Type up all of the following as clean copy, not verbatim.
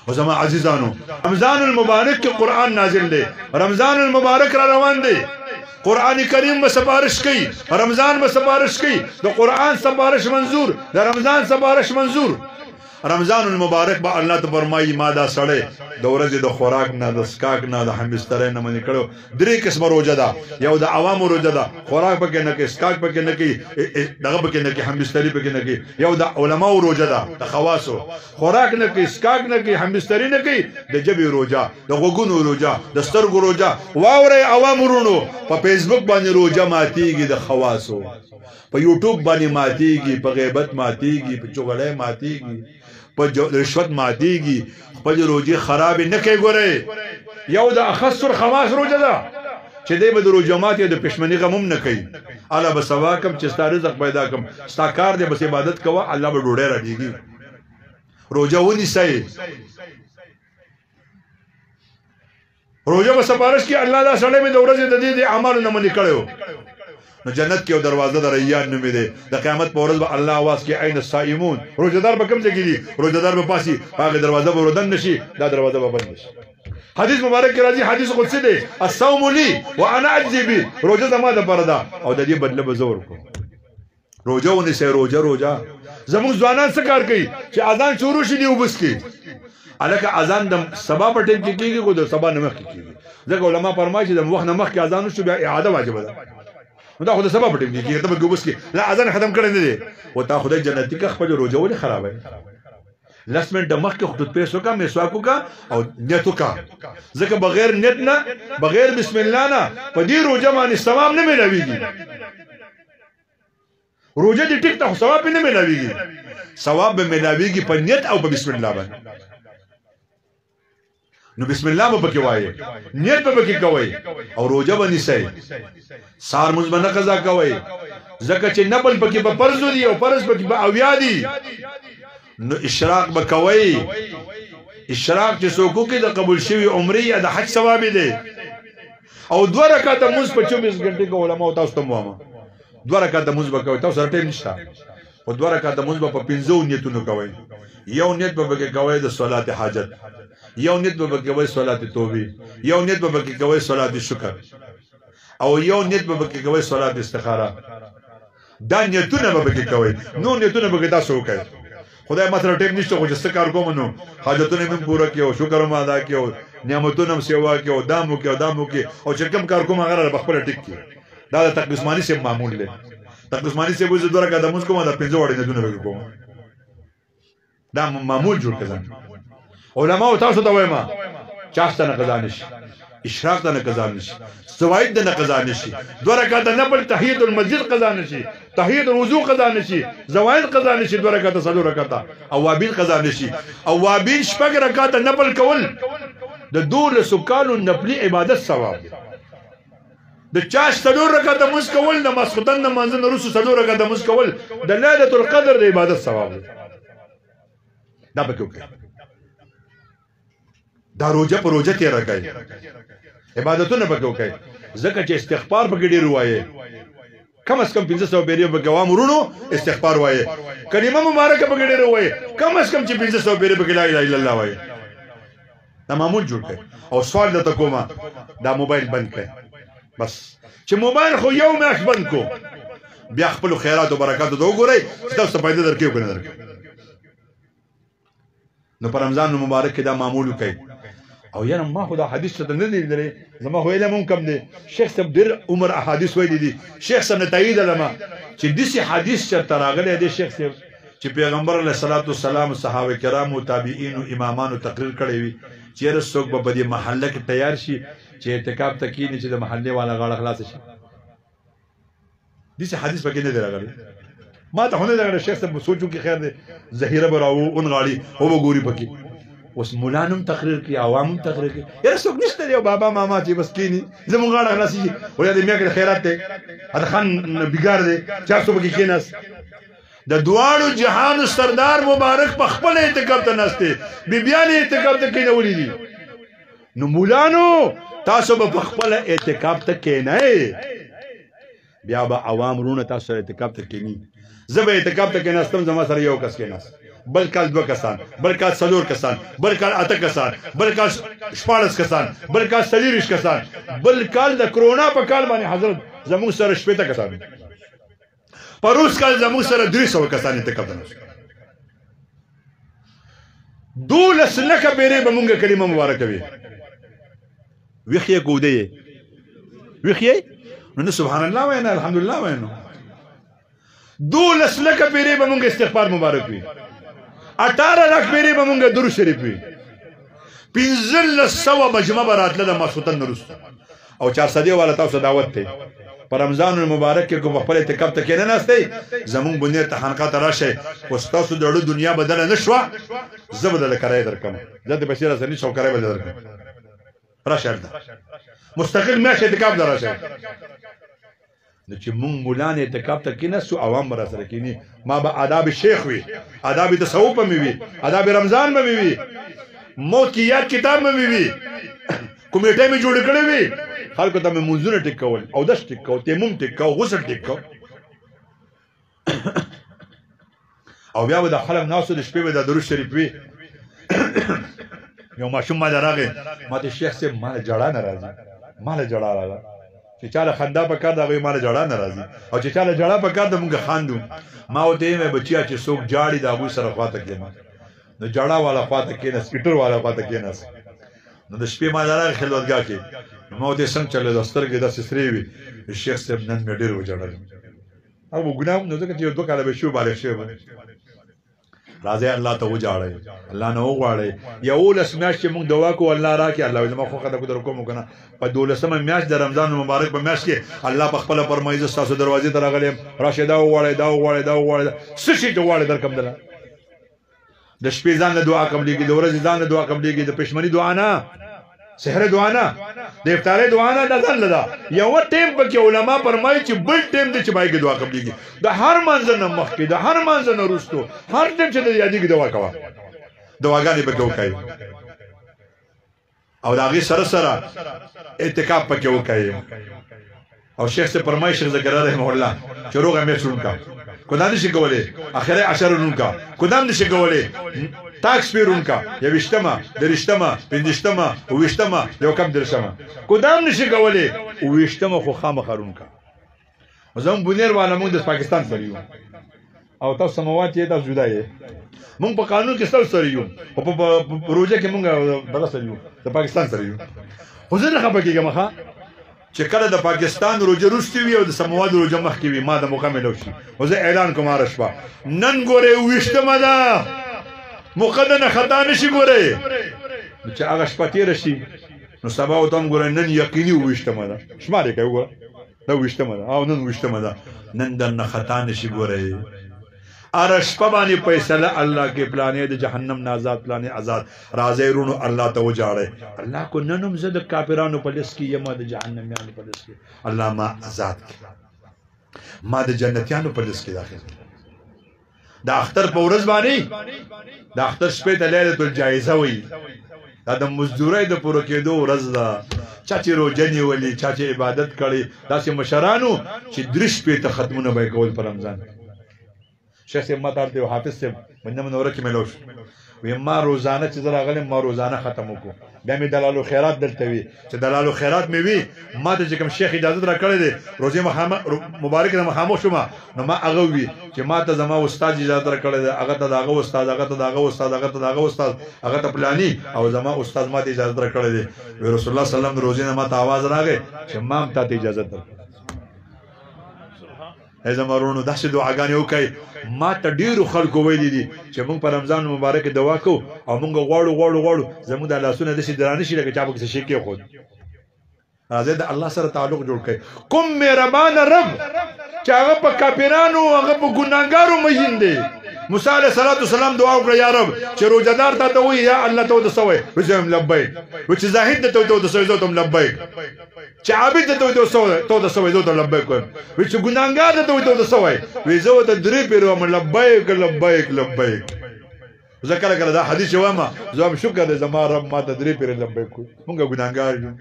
او زما عزیزانو، رمضان المبارک کې قرآن نازل دی، رمضان المبارک را روان دی، قرآن کریم به سفارش کوي، رمضان به سفارش کوي، د قرآن سفارش منظور، د رمضان سفارش منظور. رمضان المبارک به الله ته فرمایي ما دا سړی د ورځې د خوراک نه، د څښاک نه، د همبسترۍ نه منې کړو. درې قسمه روژه ده، یو د عوامو روژه ده، خوراک پکې نه کوي، څښاک پکې نه کوي، دغه پکې نه کوي، همبستري پکې نه کوي. یو د علماو روژه ده، د خواصو، خوراک نه کوي، څښاک نه کوي، همبستري نه کوي، د ژبې روژه، د غوږونو روژه، د سترګو روژه. واورئ عوام وروڼو، په فیسبوک باندې روژه ماتیږي د خواصو، په یوټیوب باندې ماتیږي، په غیبت ماتیږي، په چغلۍ ماتیږي، په رشوت ماتیږي. خپل روژې خرابې نه کوي. ګورئ، یو د اخص الخواص روژه ده چې دی به د روژه ماتې د پښمني غم هم نه کوي. الله به سوا کم چې ستا رزق پیدا کم، ستا کار دی بس عبادت کوه، الله به ډوډۍ رالیږي. روژه ونیسئ، روژه به سفارش کړي، الله دا سړی مې د ورځې د دې د اعمالو نه منې کړی و. نو جنت کې یو دروازه د ریان نومې دی، د قیامت په ورځ به الله اواز کوي عین الصائمون، روژهدار به کوم ځای کې دي؟ روژهدار به پاسي، په هغې دروازه به وردن نه شي، دا دروازه به بند شي. حدیث مبارک کې راځي، حدیث قدسي دی، الصوم لي وانا اجزي به، روژه زما دپاره ده او د دې بدله به زه ورکوم. روژه ونیسئ، روژه روژه. زموږ ځوانان څه کار کوي چې اذان شروع شي دی اوبه څکي. هلکه اذان د سبا په ټایم کې کېږي خو د سبا نه مخکې کېږي، ځکه علما فرمایي چې د وخت نه مخکې اذان وشو بیا اعاده واجبه ده. نو دا خو د سبا په ټایم کې کېږي، ته به کې اوبه څکې، لا اذان ختم کړی نه دی، و تا خدای جنتي که خپل روژه ولې خرابوې؟ لس منټه مخکې خو ټوتپیست وکړه، مسواک وکړه او نیت وکړه، ځکه بغیر نیت نه، بغیر بسم الله نه په دې روژه باندې ثواب نه میلاویږي. روژه دې ټیک ته خو ثواب نه میلاویږي، ثواب به میلاویږي په نیت او په بسم الله باندې. نو بسم الله به پکې وایې، نیت به پکې کوئ او روژه به نیسئ، سهار لمونځ به نه قضا کوئ، ځکه چې نفل پکې په فرضو دي او فرض پکې په اویا دي. نو اشراق به کوئ، اشراق چې څوک وکړي د قبول شوي عمرې یا د حج ثواب یې دی. او دوه رکعته لمونځ په 24 ګنټې کې علماو تاسو ته هم وایم، دوه رکعته لمونځ به کوئ، تاسو سره ټایم نشته، خو دوه رکعته لمونځ به په پنځو نیتونو کوئ. یو نیت به پکې کوئ د صلات حاجت، یو نیت به پکې کوئ صلات توبې، یو نیت به پکې کوئ صلات شکر، او یو نیت به پکې کوئ صلات استخاره. دا نیتونه به پکې کوئ، نور نیتونه پکې تاسو وکړئ. خدای ما سره ټایم نشته خو چې څه کار کوم نو حاجتونه مې هم پوره کړي او شکر هم ادا کړي او نعمتونه هم سیوا کړي او دام وکړي او دام وکړي، او چې کوم کار کوم هغه راله په خپله ټیک کړي. دا د تقي عثماني صاحب معمول دی. تقي عثماني صاحب وایي زه دوه رکعته لمونځ کوم، دا پنځه واړه نیتونه پکې کوم. دا معمول جوړ کړه ځان. علماو تاسو ته وایم، چاش ته نه قضا نشي، اشراق ته نه قضا نشي، زواید ته نه قضا نشي، دوه رکعته نفل تحیت المسجد قضا نشي، تحیت الوضو قضا نشي، زواید قضا نشي، دوه رکعته څلور رکعته اوابین قضا نشي. اوابین شپږ رکعته نفل کول د دولسو کالو نفلي عبادت ثواب دی. د چاش څلور رکعته لمونځ کول، د ماسخوتن د لمانځه نه وروسته څلور رکعته لمونځ کول د لیلة القدر د عبادت ثواب دی. دا پکې وکړئ. دا روژه په روژه تېره کړئ، عبادتونه پکې وکړئ، ځکه چې استغفار پکې ډېر ووایئ. کم از کم 500 پیرې پکې عوام وروڼو استغفار وایئ، کلمه مبارکه پکې ډېره ووایئ، کم از کم چې 500 پیرې پکې لا اله الا الله وایئ. دا معمول جوړ کړئ. او سوال درته کومه، دا موبایل بند کړئ بس، چې موبایل خو یو میاشت بند کو، بیا خپلو خیراتو برکاتو ته وګورئ چې تاسو ته فایده درکوي که نه درکوي. نو په رمضان مبارک کې دا معمول وکړئ. او یاره ما خو دا حدیث ته نه دی لیدلی، زما خو علم هم کم دی، شیخ صاحب ډېر عمر احادیث ویلي دي، شیخ صاحب نه تایید لمه چې داسې حدیث چېرته راغلی دی شیخ صاحب چې پیغمبر علیه الصلاة والسلام صحابه کرامو تابعینو امامانو تقریر کړی وي چې یاره څوک به په دې محله کې تیار شي چې اعتکاف ته کښېني چې د محلې والا غاړه خلاصه شي. داسې حدیث پکې نه دی راغلی، ما ته خو نه دی راغلی. شیخ صاحب سوچ وکړي خیر دی، ذخیره به راونغاړي او به ګوري پکې. اوس مولان هم تقریر کوي، عوام هم تقریر کوي، یاره څوک نشته دی بابا ماما چې بس کښېني زموږ غاړه خلاصه شي. ولې د میا کې خیرات دی، د خان بیګار دی چې هر څوک پکې کښېناست. د دواړو جهانو سردار مبارک په خپله اعتکاف ته ناست دی، بیبیانې اعتکاف ته کښېنولي دي. نو مولانو تاسو به په خپله اعتکاف ته کښېنئ، بیا به عوام وروڼه تاسو سره اعتکاف ته کښېني. زه به اعتکاف ته کښېناستم، زما سره یو کس کښېناست، بل کال 2 کسان، بل کال 4 کسان، بل کال 8 کسان، بل کال 14 کسان، بل کال 23 کسان، بل کال د کرونا په کال باندې حضرت زموږ سره 60 کسان، پروس کال زموږ سره 300 کسان اعتکاف ته ناست. 12 لکه پیرې به مونږ کلمه مبارکه وي. ویښ یې که ویده یې؟ ویښ یې؟ نو نه سبحان الله وایي، نه الحمدلله وایي. نو 12 لکه پیرې به مونږ استغفار مبارک وي، 18 لک پیرې به مونږ درود شریف وي، 1500 مجمع به راتله د ماسخوتن نه وروسته. او چارسدې والا تاسو دعوت دی په رمضان المبارک کې کوم خپل اعتکاف ته کښېنه ناستئ، زمونږ بنیر ته خانقاه ته راشئ، خو ستاسو د زړه دنیا بدله نه شوه، زه به درله کرایه درکړم، زه د پیسې راسره نشته خو کرایه به درکړم، راشه هلته مستقل میاشت اعتکاف ته راشئ. نو چې مونږ مولان اعتکاف ته کښېناستو، عوام به راسره کښېني. ما به آداب شیخ وي، آداب تصوف به مې وي، آداب رمضان به مې وي، موت کې یاد کتاب به مې وي، کمیټه مې جوړې کړې وي، خلکو ته مې مونځونه ټیک کول، اودس ټیک کول، تیمم ټیک کول، غسل ټیک کول. او بیا به د خلک ناستو د شپې به د درود شریف وي. یو ماشوم ما له راغی، ما ته شیخ صاحب ما له ژړا نه راځي، ما له ژړا راغله. چې چا له خندا په کار ده هغوی ما له ژړا نه راځي، او چې چا له ژړا په کار ده مونږ خاندو. ما ورته ویل بچیا چې څوک ژاړي د هغوی سره خواته کښېنه. نو ژړا والا خواته کښېناست، ایټر والا خواته کښېناست. نو د شپې ما له راغی خلوتګاه کې، نو ما ورته څنګه چلېده، سترګې داسې سرې وې. شیخ صاحب نن مې ډېر وژړل. هغه ګناه هم نو ځکه چې یو 2 کاله به شو بالغ شوی. راځئ الله ته وژاړئ، الله نه وغواړئ. 11 میاشتې موږ دعا کوو الله راکړي، الله وایي زما خوښه ده که درکوم که نه. په 12مه میاشت د رمضان مبارک په میاشت کې الله په خپله فرمایي زه ستاسو دروازې ته راغلی یم، راشئ دا وغواړئ، دا وغواړئ، دا وغواړئ، څه شی چې غواړئ درکم دله. د شپې ځان له دعا قبلېږي، د ورځې ځان له دعا قبلېږي، د پښمني دعا نه، سحر دعا نه، د افطارۍ دعا نه، دا ځان له ده. یوه ټیم پکې علما فرمایي چې بل ټیم دی چې پای کې دعا قبلېږي، د هر مانځه نه مخکې، د هر مانځه نه وروستو، هر ټیم چې د یادېږي دعا کوه، دعاګانې پکې وکړئ او د هغې سره سره اعتکاف پکې وکړئ. او شیخ صاحب فرمایي، شیخ زکریا رحمه الله، چې روغه میاشت ورکړه، کدام نشي کولی اخري عشر ورکړه، کدام نشي کولی تاکس پیرونکا، 21مه، 23مه، 25مه، 28مه، یو کم 30مه، کدام نشي کولی 28مه خو خامخا رونکا. زموږ بونیر والا موږ د پاکستان سره یو، او تاسو سموات یې، تاسو جدا یې. موږ په قانون کې ستاسو سره یو، خو په روژه کې موږ دغه سره یو، د پاکستان سره یو. خو زه نه خفه کېږم ښه چې کله د پاکستان روژه وروستې وي او د سمواد روژه مخکې وي، ما د موقع میلاو شي، خو زه اعلان کوم هره شپه نن ګورئ 28مه ده، موقع د نه خطا نه شي ګورئ. نو چې هغه شپه تېره شي نو سبا ورته هم ګورئ نن یقیني 28مه ده، شمار یې کوي وګوره دا 28مه ده او نن 28مه ده، نن درنه خطا نه شي ګورئ. هره شپه باندې فیصله الله کې، پلانې د جهنم نه آزاد، پلانې آزاد. راځئ وروڼو الله ته وژاړئ، الله کو نن هم زه د کافرانو په لیست کې یم، د جهنمیانو په لیست کې، الله ما آزاد کړي، ما د جنتیانو په لیست کې داخل کړي. د اختر په ورځ باندې، د اختر شپې ته لیلة الجایزه وایي، دا د مزدورۍ د پوره کېدو ورځ ده. چا چې روژه نیولې، چا چې عبادت کړی، داسې مشرانو چې 3 شپې ته ختمونه به یې کول په رمضان. شیخ صاحب ما ته هلته یو حافظ صاحب مدینه منوره کې میلاو شو، وایي ما روزانه چې زه راغلی ما روزانه ختم وکړو، بیا مې دلالو خیرات دلته وي، چې دلالو خیرات مې وي، ما ته چې کوم شیخ اجازه راکړی دی روژې مبارک نه مخامخ شوم، نو ما هغه وي چې ما ته زما استاد اجازه راکړی دی، هغه ته د هغه استاد، هغه ته د هغه استاد، هغه ته د هغه استاد، هغه ته پلاني، او زما استاد ما ته اجازه راکړی دی. وایي رسول الله صلی الله علیه وسلم د روژې نه ما ته اواز راغی چې ما هم تا ته اجازه درکړه. ای زما وروڼو داسې دعاګانې وکړئ. ما ته ډېرو خلکو ویلي دي چې موږ په رمضان مبارک دعا کوو او موږ غواړو غواړو غواړو زموږ دا لاسونه داسې درانه شي لکه چا پکې څه شی کېښود. راځئ د الله سره تعلق جوړ کړئ. کوم مهربانه رب چې هغه په کافرانو، هغه په ګناهګارو مین دی. موسی علیه السلام دعا وکړه، یا رب چې روژهدار تا ته وایي یا الله ته ورته څه وایې؟ وایي زه وایم لبیک. وایي چې زاهد ته ورته څه وایې؟ زه ورته وایم لبیک. چې عابد ته ورته څه وایې؟ ته ورته څه وایې؟ زه ورته لبیک وایم. وایي چې ګناهګار ته ورته څه وایې؟ وایي زه ورته 3 پېرې وایم لبیک لبیک لبیک. زه کله کله دا حدیث وایم، زه وایم شکر دی زما رب ما ته درې پیرې لبیک کوي. مونږ ګناهګار یو.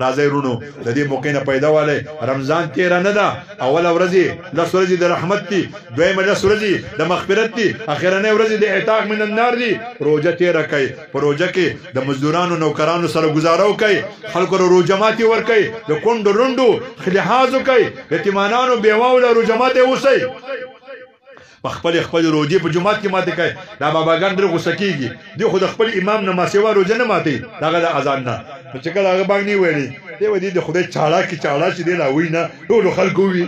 راځئ وروڼو د دې موقع نه پیدا والی. رمضان تېره نه ده، اوله ورځ یې لس ورځې د رحمت دي، دویمه لس ورځې د مغفرت دي، اخرنۍ ورځې د اعتاق من النار دي. روژه تېره کړئ، په روژه کې د مزدورانو نوکرانو سره ګزاره وکړئ، خلکو له روژه ماتې ورکړئ، د کونډو رونډو لحاظ وکړئ، یتیمانانو بېواو له روژه ماتې اوسئ، په خپل خپل روژې په جومات کې ماتې کوي. دا باباګان ډېر غوسه کېږي، دوی خو د خپل امام نه ماسېوا روژه نه ماتوي، د هغه د اذان نه. نو چې کله هغه بانګ نه ویلي، دی وایي د خدای چاړه کې چاړه چې دی لا وایي نه، ټولو خلکو وي.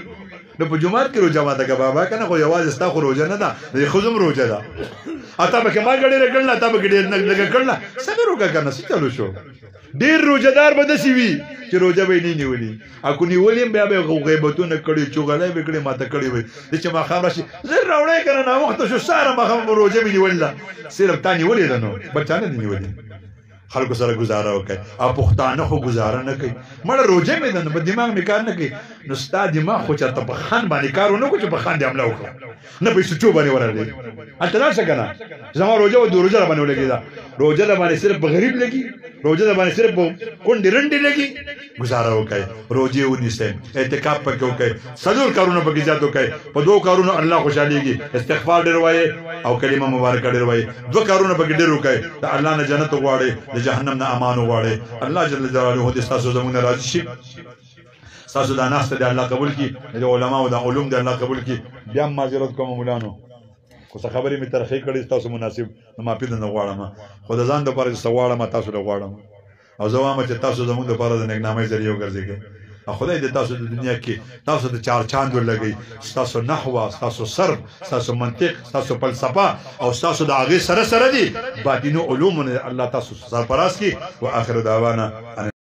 نو په جومات کې روژه ماته که بابا که نه، خو یوازې ستا خو روژه نه ده، د ښځو هم روژه ده. تا پکې مالګه ډېره کړله، تا پکې ډېر لږه کړله، څنګه روژه که نه، څه چلو شو؟ ډېر روژهدار به داسې وي چې روژه به یې نه نیولي، او که نیولي هم بیا به یې غیبتونه کړي، چغلۍ به یې کړې، ماته کړې وي. دی چې ماښام راشي، زر راوړی که نه، ناوخته شو، سهار ماښام روژه مې نیولې ده. صرف تا نیولې ده، نو بل چا نه دي نیولې. خلکو سره ګزاره وکړي. او پښتانه خو ګزاره نه کوي، مړه روژه مې ده نو په دماغ مې کار نه کوي. نو ستا دماغ خو چېرته په خان باندې کار ونه کړو چې په خان دې حمله وکړه، نه په سوچو باندې ورغلې. هلته لاړ شه که نه، زما روژه وه، روژه راباندې ولګېده. روژه د باندې صرف په غریب لګي، روژه د باندې صرف په کونډې رنډې لګي. ګزاره وکړئ، روژې ونیسئ، اعتکاف پکې وکړئ، څلور کارونه پکې زیات وکړئ. په دوو کارونو الله خوشحالېږي، استغفار ډېر وایئ او کلمه مبارکه ډېر وایئ. دوه کارونه پکې ډېر وکړئ، د الله نه جنت وغواړئ، د جهنم نه امان وغواړئ. الله جل جلاله دې ستاسو زموږ نه راضي شي، ستاسو دا ناسته دې الله قبول کړي، د علماو دا علوم دې الله قبول کړي. بیا هم معذرت کوم مولانو، خو څه خبرې مې ترخې کړې ستاسو مناسب، نو معافي درنه غواړم، خو د ځان دپاره چې څه غواړم تاسو له غواړم. او زه وایم چې تاسو زموږ دپاره د نېکنامۍ ذریعه وګرځېږئ. خدای دې تاسو د دنیا کې تاسو د چار چاند ولګوي، ستاسو نحوه، ستاسو صرف، ستاسو منطق، ستاسو فلسفه او ستاسو د هغې سره سره دي باطینو علومو نه الله تاسو سرفراز کړي. وآخر دعوانا.